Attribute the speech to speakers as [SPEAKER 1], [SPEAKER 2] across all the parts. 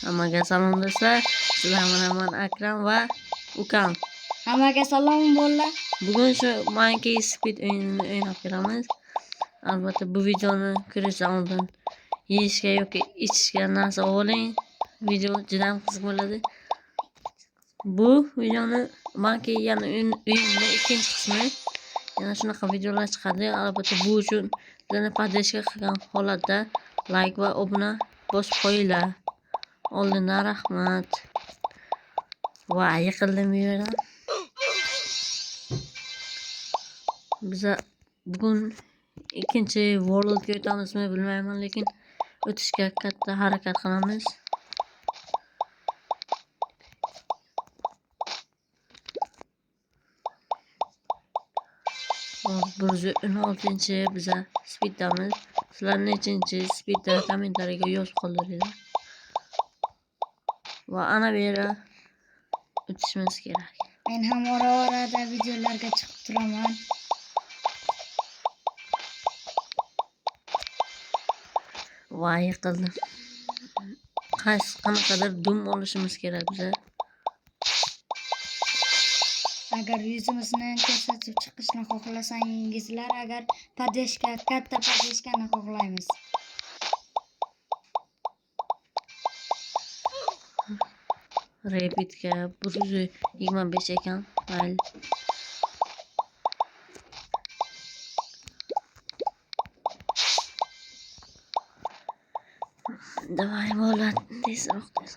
[SPEAKER 1] Hammaga salom do'stlar. Sizlar bilan man Akram va ukam.
[SPEAKER 2] Hammaga salom bolalar.
[SPEAKER 1] Bugun shu Monkey Speed o'yinini o'ynab ko'ramiz. Albatta bu videoni ko'rishdan oldin yeyishga yoki ichishga narsa oling. Video juda ham qiziq bo'ladi. Bu videoni Monkey yana o'yinning ikkinchi qismi. Yana shunaqa videolar chiqadi. Albatta bu uchun bizani поддержка qilgan holatda like va obuna bosib qo'yinglar. Oldindan rahmat. Va yiqildim bu yerdan. Biza bugun ikkinchi worldga o'tamizmi bilmayman, lekin o'tishga katta harakat qilamiz. Hozir 116 biza speeddamiz. Sizlar nechinchi speedda kommentariyaga yozib qoldiringlar. Va ana bu yerga o'tishimiz kerak.
[SPEAKER 2] Men ham ora-orada videolarga chiqib turaman.
[SPEAKER 1] Voy, yiqildim. Qaysi qanaqadir dum olishimiz kerak biza.
[SPEAKER 2] Agar yuzimizni ko'rsatib chiqishni xohlasangizlar, agar podeshka, katta podeshkani xohlaymiz.
[SPEAKER 1] Rapidga 125 ekan. Mayli. Давай bola, tezroq tez.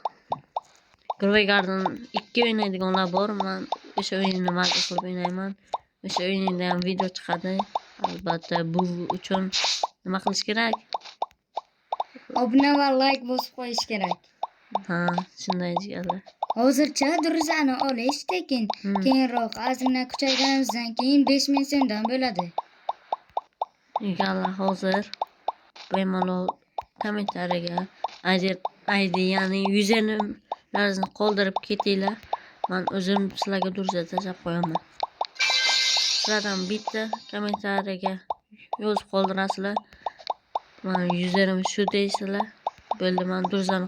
[SPEAKER 1] Grow Garden 2 o'ynaydiganlar bor. Men o'sha o'yinni maza qilib o'ynayman. O'sha o'yinda ham video chiqadi. Albatta bu uchun nima qilish kerak?
[SPEAKER 2] Obuna va like bosib qo'yish kerak.
[SPEAKER 1] Ha, shunday jigarlar.
[SPEAKER 2] Hozircha Druzani olish tekin. Keyinroq ozgina kuchayganimizdan keyin 5000 so'mdan bo'ladi.
[SPEAKER 1] Jigarlar, hozir bemalol kommentariyaga ID ya'ni usernamelaringizni qoldirib ketinglar. Men o'zim sizlarga Druza tashlab qo'yaman. Sizlardan bitta kommentariyaga yozib qoldirasizlar. Men userim shu deysizlar. Bo'ldi, men Druzani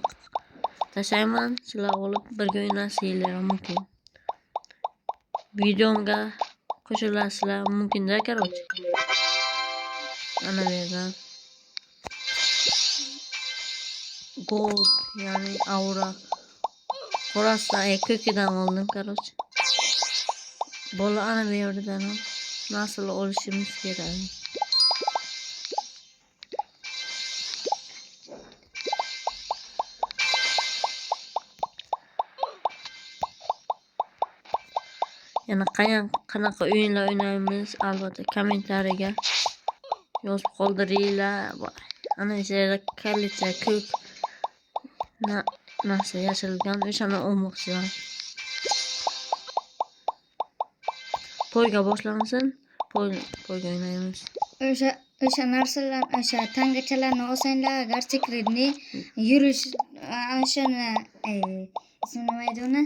[SPEAKER 1] tashlayman. Sizlar olib birga o'ynasinglar mumkin. Videomga qo'shilasizlar mumkin-da, короче. Ana bu yerdan gold ya'ni aura qorasidan, ko'kidan oldim, короче. Bola ana bu yerdan ham nasıl olishimiz kerak. Yana qanaqa o'yinlar o'ynaymiz, albatta kommentariyaga yozib qoldiringlar. Ana o'sha yerda kalicha ko'k narsa yashirilgan, o'shani olmoqchiman. Poyga boshlansin, poyga o'ynaymiz.
[SPEAKER 2] O'sha narsalar, o'sha tangachalarni olsanglar, agar sekretni yurish, o'shani, ismi nima edi uni?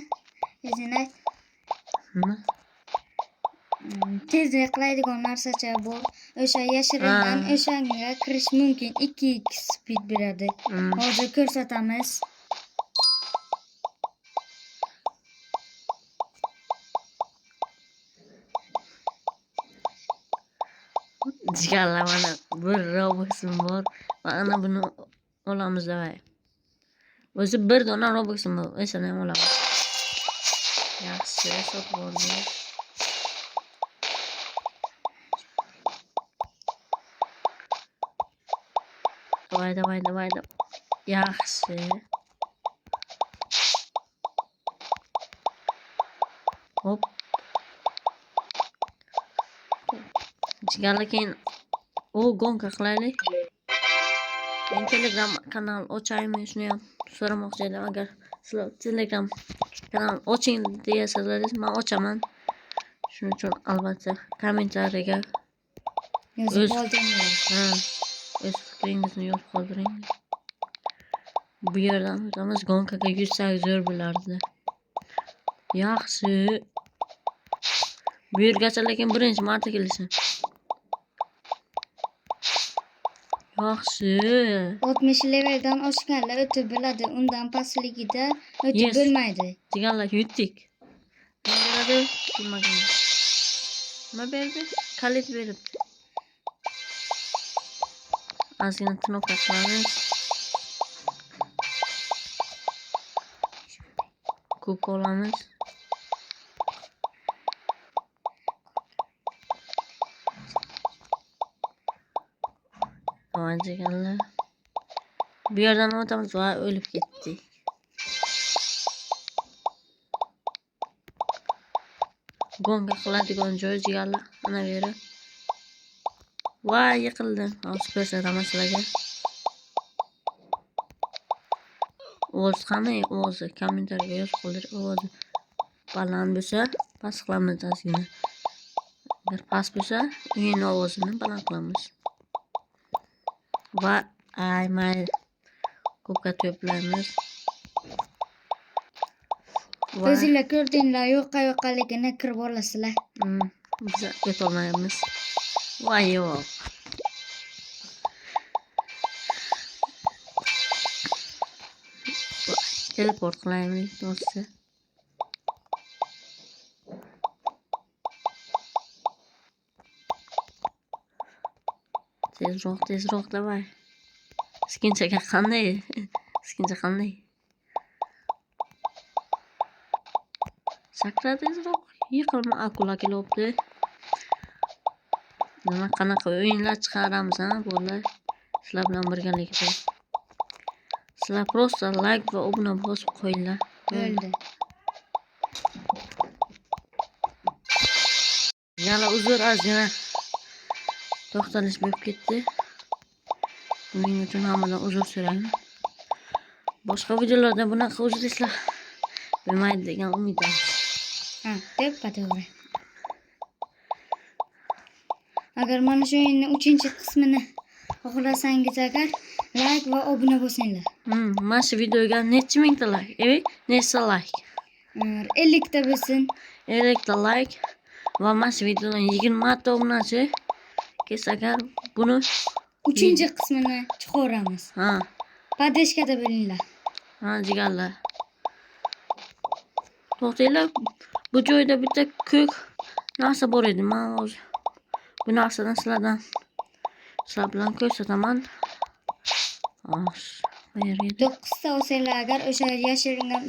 [SPEAKER 2] O'zing ayt.
[SPEAKER 1] Nima?
[SPEAKER 2] Tezlik qiladigan narsacha bor. O'sha yashiringan, o'shanga kirish mumkin. 2x speed beradi. Hozir ko'rsatamiz.
[SPEAKER 1] Jigarlar, mana bir Robux'im bor va ana buni olamiz, davay. O'zi bir dona Robux'im bor, o'shani ham olamiz. Yaxshi, sotib oldik. Davay, davay, davay, davay. Yaxshi. Hop. Jigarlar, keyin o gonka qilaylik. Men Telegram kanal ochaymi, shuni ham so'ramoqchi edim. Agar sizlar Telegram kanal oching deyasangiz, men ochaman. Shuning uchun albatta kommentariyaga
[SPEAKER 2] yozib qoldiringlar.
[SPEAKER 1] Ha, o'z fikringizni yozib qoldiring. Bu yerdan o'tamiz, gonkaga yursak zo'r bo'lardi. Yaxshi. Bu yergacha lekin birinchi marta kelishim. Yaxshi.
[SPEAKER 2] 60 leveldan oshganlar o'tib biladi, undan pastligida o'tib
[SPEAKER 1] Yes.
[SPEAKER 2] bo'lmaydi.
[SPEAKER 1] Jigarlar, yutdik. Nima beradi? Bilmadim. Nima berdi? Kalit beribdi. Ozgina knopka qilamiz. Ko'k olamiz. Voy jigarlar. Bu yerdan o'tamiz va o'lib ketdik. Гонка qiladigan joy jigarlar. Ana bu yeri. Voy, yiqildim. Hozir ko'rsataman sizlarga. Ovoz qanday? Ovozi kommentariyga yozib qoldir. Ovozi baland bo'lsa, past qilamiz ozgina. Agar past bo'lsa, o'yin ovozini baland qilamiz. Va ay mayli. Ko'kka to'playmiz. Va
[SPEAKER 2] O'zinglar ko'rdinglar, yo'qqa yo'qqaligini kirib olasizlar.
[SPEAKER 1] Biz o'tolmaymiz. Voy yo'q. Teleport qilaylik to'g'risi. Tezroq, tezroq, давай. Skinchaga qanday? Skincha qanday? Sakra tezroq. Yiqilma, akula kelyapti. Nima qanaqa o'yinlar chiqaramiz, ha, bolalar? Sizlar bilan birgalikda. Sizlar просто like va obuna bosib qo'yinglar.
[SPEAKER 2] Bo'ldi.
[SPEAKER 1] Yana uzr, ozgina to'xtalish bo'lib ketdi. Buning uchun hammadan uzr so'rayman. Boshqa videolarda bunaqa uzilishlar bo'lmaydi degan umiddamiz.
[SPEAKER 2] Ha, to'ppa to'g'ri. Agar mana shu o'yinning 3-qismini xohlasangiz agar like va obuna bosinglar.
[SPEAKER 1] Mana shu videoga necha mingta like? Nechta like?
[SPEAKER 2] 50 ta bo'lsin.
[SPEAKER 1] 50 ta like va mana shu videodan 20 ta obunachi kelsa agar buni
[SPEAKER 2] 3-qismini chiqaramiz.
[SPEAKER 1] Ha.
[SPEAKER 2] Поддержка da bo'linglar.
[SPEAKER 1] Ha, jigarlar. To'xtanglar, bu joyda bitta ko'k narsa bor edi. Men hozir bu narsadan sizlar bilan ko'rsataman. Xo'sh, qayerga edi?
[SPEAKER 2] 9 ta olsanglar agar o'sha yashiringan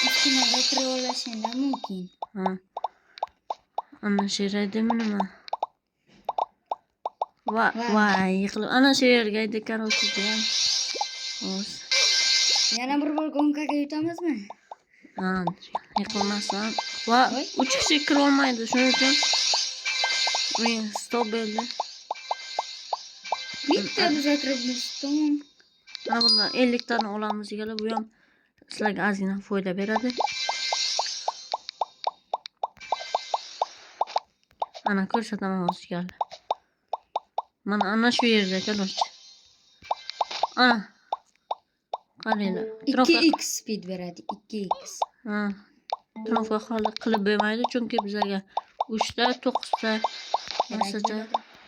[SPEAKER 2] uskunaga kirib olishinglar mumkin.
[SPEAKER 1] Ha. Ana shu yer edimi nima? Va,
[SPEAKER 2] Voy.
[SPEAKER 1] voy, yiqilib. Ana shu yerga edi, короче, degan. Xo'sh.
[SPEAKER 2] Yana bir bor гонка ga yutamizmi?
[SPEAKER 1] Ha, yiqilmasdan. Va
[SPEAKER 2] Voy.
[SPEAKER 1] 3 kishi kira olmaydi, shuning uchun o'yin stop berdi.
[SPEAKER 2] Bitta biz kiribmiz, tamom.
[SPEAKER 1] Mana bundan 50 tani olamiz jigarlar. Bu ham sizlarga ozgina foyda beradi. Ana ko'rsataman hozir jigarlar. Mana ana shu yerda, короче. Ana. Qaranglar.
[SPEAKER 2] 2x speed beradi, 2x.
[SPEAKER 1] Ha. Trofka hali qilib bo'lmaydi, chunki bizlarga 3 ta, 9 ta narsacha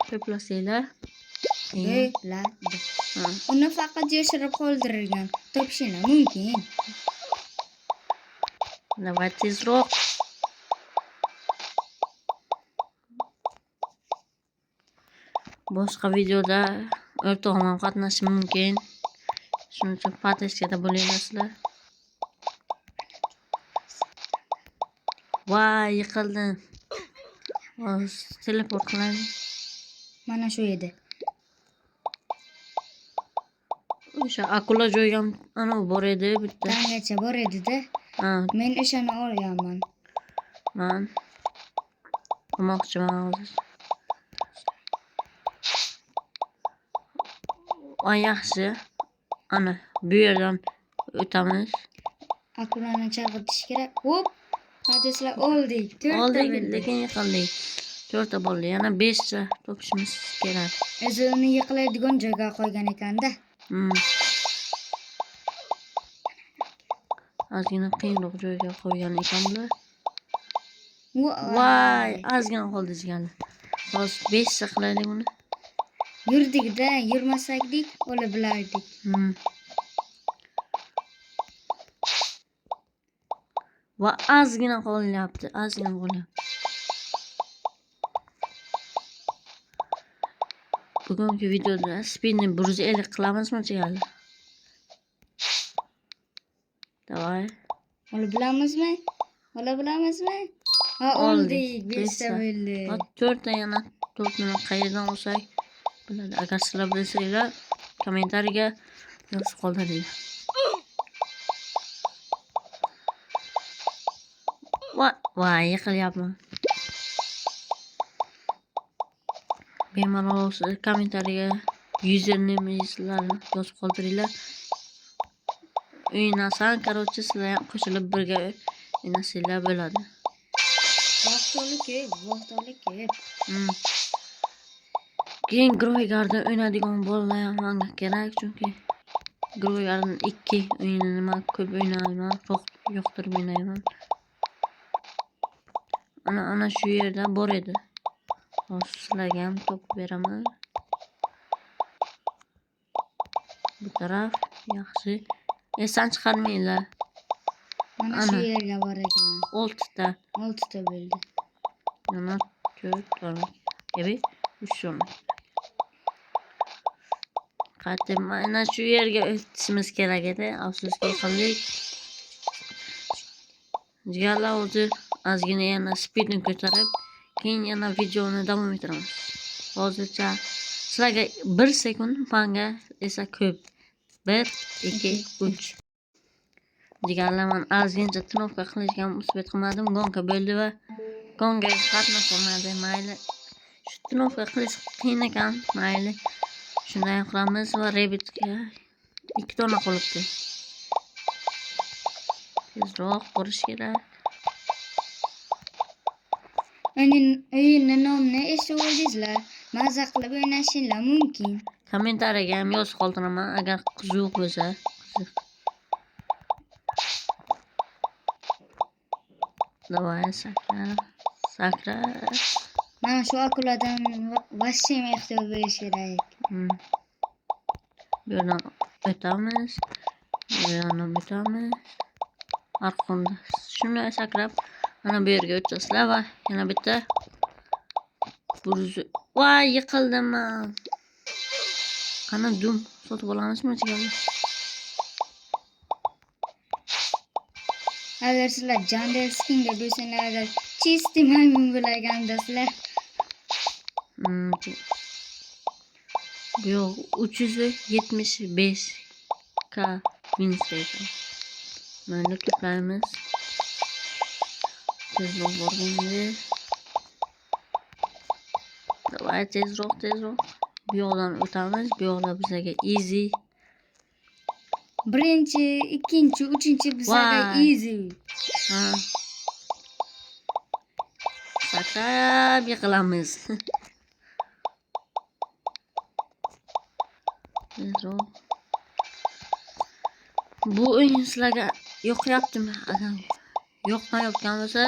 [SPEAKER 1] to'plasanglar.
[SPEAKER 2] Bo'ladi.
[SPEAKER 1] Ha.
[SPEAKER 2] Uni faqat yashirib qoldirilgan. Topishinglar mumkin.
[SPEAKER 1] Давай tezroq. Boshqa videoda o'rtog'im ham qatnashishi mumkin. Shuning uchun подписка da bo'linglar sizlar. Voy, yiqildim. Hozir teleport qilaylik.
[SPEAKER 2] Mana shu edi.
[SPEAKER 1] O'sha akula joyga ham anavi bor edi bitta.
[SPEAKER 2] Tangacha bor edi-da.
[SPEAKER 1] Ha.
[SPEAKER 2] Men o'shani olganman.
[SPEAKER 1] Man olmoqchiman hozir. Voy, yaxshi. Ana bu yerdan o'tamiz.
[SPEAKER 2] Akulani chalg'itish kerak. Hop! Hadi sizlar oldik. 4
[SPEAKER 1] Oldik,
[SPEAKER 2] bo'ldi.
[SPEAKER 1] lekin yiqildik. 4 ta bo'ldi. Yana 5 ta topishimiz kerak.
[SPEAKER 2] O'zi uni yiqiladigan joyga qo'ygan ekanda.
[SPEAKER 1] Ozgina qiyinroq joyga qo'ygan ekanlar.
[SPEAKER 2] Voy.
[SPEAKER 1] Voy, ozgina qoldi jigarlar. Hozir 5 ta qilaylik uni.
[SPEAKER 2] Yurdik-da, yurmasakdik o'la bilardik.
[SPEAKER 1] Va ozgina qolyapti, ozgina qolyapti. Bugungi videoda spinni 150 qilamizmi jigarlar? Davay.
[SPEAKER 2] Ola bilamizmi? Ola bilamizmi? Ha,
[SPEAKER 1] Oldik.
[SPEAKER 2] oldik. 5 ta
[SPEAKER 1] Beshta.
[SPEAKER 2] bo'ldi.
[SPEAKER 1] Va 4 ta yana 4 ni qayerdan olsak bo'ladi. Agar sizlar bilsanglar, kommentariyaga yozib qoldiringlar. Va, voy, yiqilyapman. Bemalol kommentariyaga usernamingizlarni yozib qoldiringlar. O'ynasan, короче, sizlar ham qo'shilib birga o'ynasanglar bo'ladi.
[SPEAKER 2] Vaqt ko'p, vaqt ko'p.
[SPEAKER 1] Keyin Grow Garden o'ynaydigan bolalar ham menga kerak, chunki Grow Garden 2 o'yinini men ko'p o'ynayman, yoqtirib o'ynayman. Ana shu yerda bor edi. Hozir sizlarga ham topib beraman. Bu taraf yaxshi. Esdan chiqarmanglar.
[SPEAKER 2] Mana
[SPEAKER 1] Ana.
[SPEAKER 2] shu yerga bor ekan.
[SPEAKER 1] 6 ta.
[SPEAKER 2] 6 ta bo'ldi.
[SPEAKER 1] Yana 4 dona. Evet, 3 dona. Qaytib mana shu yerga o'tishimiz kerak edi. Afsuski qildik. Jigarlar, hozir ozgina yana speedni ko'tarib, keyin yana videoni davom ettiramiz. Hozircha sizlarga 1 sekund, menga esa ko'p. 1, 2, 3. Jigarlar, men ozgincha trenirovka qilishga ham успеть qilmadim. Гонка bo'ldi va гонка ga qatnasholmadi. Mayli. Shu trenirovka qilish qiyin ekan. Mayli. Shunday ham qilamiz va rebitga 2 dona qolibdi. Tezroq borish kerak.
[SPEAKER 2] O'yinni nomini eshitib oldingizlar. Maza qilib o'ynashinglar mumkin.
[SPEAKER 1] Kommentariyaga ham yozib qoldiraman agar qiziq bo'lsa. Qiziq. Давай, sakra. Sakra.
[SPEAKER 2] Mana shu akuladan вообще ehtiyot bo'lish kerak.
[SPEAKER 1] Bu yerdan o'tamiz. Bu yerdan o'tamiz. Arqonda shunday sakrab mana bu yerga o'tasizlar va yana bitta burzi. Voy, yiqildim man. Qani dum sotib olamizmi jigarlar?
[SPEAKER 2] Agar sizlar Jandel skinga bo'lsanglar, agar чистый maymun bo'lagandasizlar.
[SPEAKER 1] Bu yo'q, 375 k minusda ekan. Mana to'playmiz. Tezroq borganda. Давай, tezroq, tezroq. Bu yoqdan o'tamiz. Bu yoqlar bizga easy.
[SPEAKER 2] Birinchi, ikkinchi, uchinchi bizlarga
[SPEAKER 1] Voy.
[SPEAKER 2] easy.
[SPEAKER 1] Ha. Sakrab yiqilamiz. Tezroq. Bu o'yin sizlarga yoqyaptimi? Agar yoqmayotgan bo'lsa,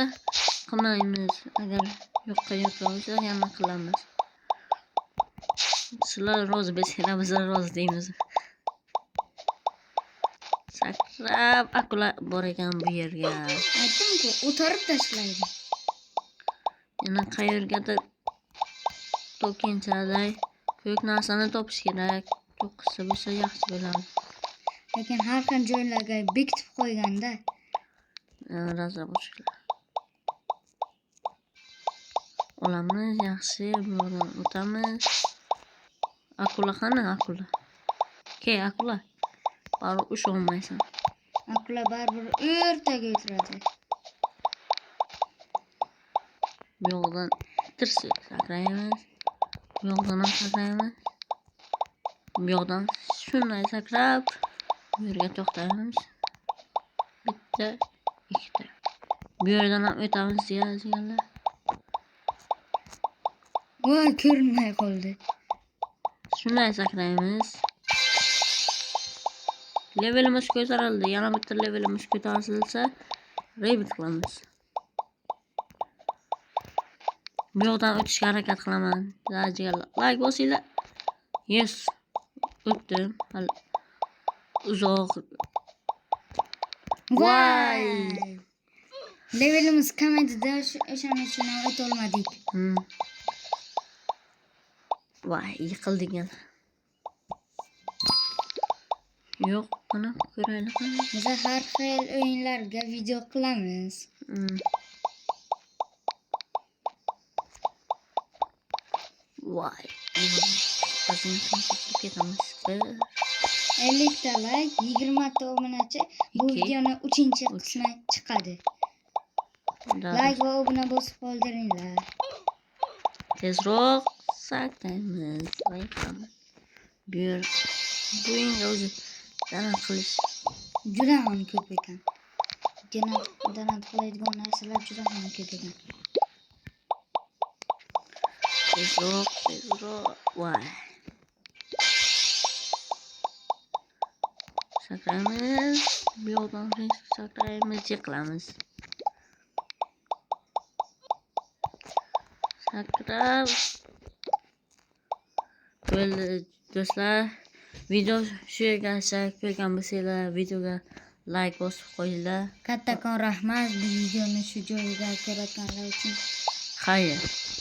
[SPEAKER 1] qilmaymiz. Agar yoqayotgan bo'lsa, yana qilamiz. Sizlar rozi bo'lsanglar, biz rozi deymiz. Sakrab akula bor ekan bu yerga.
[SPEAKER 2] Aytdim-ku, o'tarib tashlaydi.
[SPEAKER 1] Yana qayergadir to'kinchaday ko'k narsani topish kerak. To'qisa bo'lsa yaxshi bo'ladi.
[SPEAKER 2] Lekin har xil joylarga bekitib qo'yganda.
[SPEAKER 1] Razработчиклар. Olamiz, yaxshi, bu yoqdan o'tamiz. Akula qani, akula? Ke, akula. Baribir usholmaysan.
[SPEAKER 2] Akula baribir o'rtaga o'tiradi.
[SPEAKER 1] Bu yoqdan tirs sakraymiz. Bu yoqdan ham sakraymiz. Bu yoqdan shunday sakrab bu yerga to'xtaymiz. Bitta, ikkita. Bu yerdan ham o'tamiz deganlar.
[SPEAKER 2] Voy, ko'rinmay qoldi.
[SPEAKER 1] Shunday sakraymiz. Levelimiz ko'tarildi. Yana bitta levelimiz ko'tarilsa, rebit qilamiz. Bu yoqdan o'tishga harakat qilaman. Like bosinglar. Yes. O'tdim. Hali uzoq.
[SPEAKER 2] Voy! Levelimiz kamaydi-da, o'shaning uchun ham o'tolmadik.
[SPEAKER 1] Voy, yiqildik yana. Yo'q, mana ko'raylik qani.
[SPEAKER 2] Biz har xil o'yinlarga video qilamiz.
[SPEAKER 1] Voy. Ozgina qilib ketamiz. Bir,
[SPEAKER 2] 50 ta like, 20 ta obunachi bu
[SPEAKER 1] Ikki,
[SPEAKER 2] videoni 3
[SPEAKER 1] uch.
[SPEAKER 2] qismi chiqadi.
[SPEAKER 1] Da,
[SPEAKER 2] Like va obuna bosib qoldiringlar.
[SPEAKER 1] Tezroq sakraymiz. Voy, qani. Bu yer, bu o'yinga o'zi donat qilish
[SPEAKER 2] Juda ham ko'p ekan. Donat qiladigan narsalar juda ham ko'p ekan.
[SPEAKER 1] Tezroq, tezroq. Voy. Sakraymiz. Bu yoqdan sakraymiz, yiqilamiz. Sakrab. Bo'ldi, do'stlar. Video shu yergacha ko'rgan bo'lsanglar, videoga like bosib qo'yinglar.
[SPEAKER 2] Kattakon rahmat bu videoni shu joyga ko'rayotganlar uchun.
[SPEAKER 1] Xayr.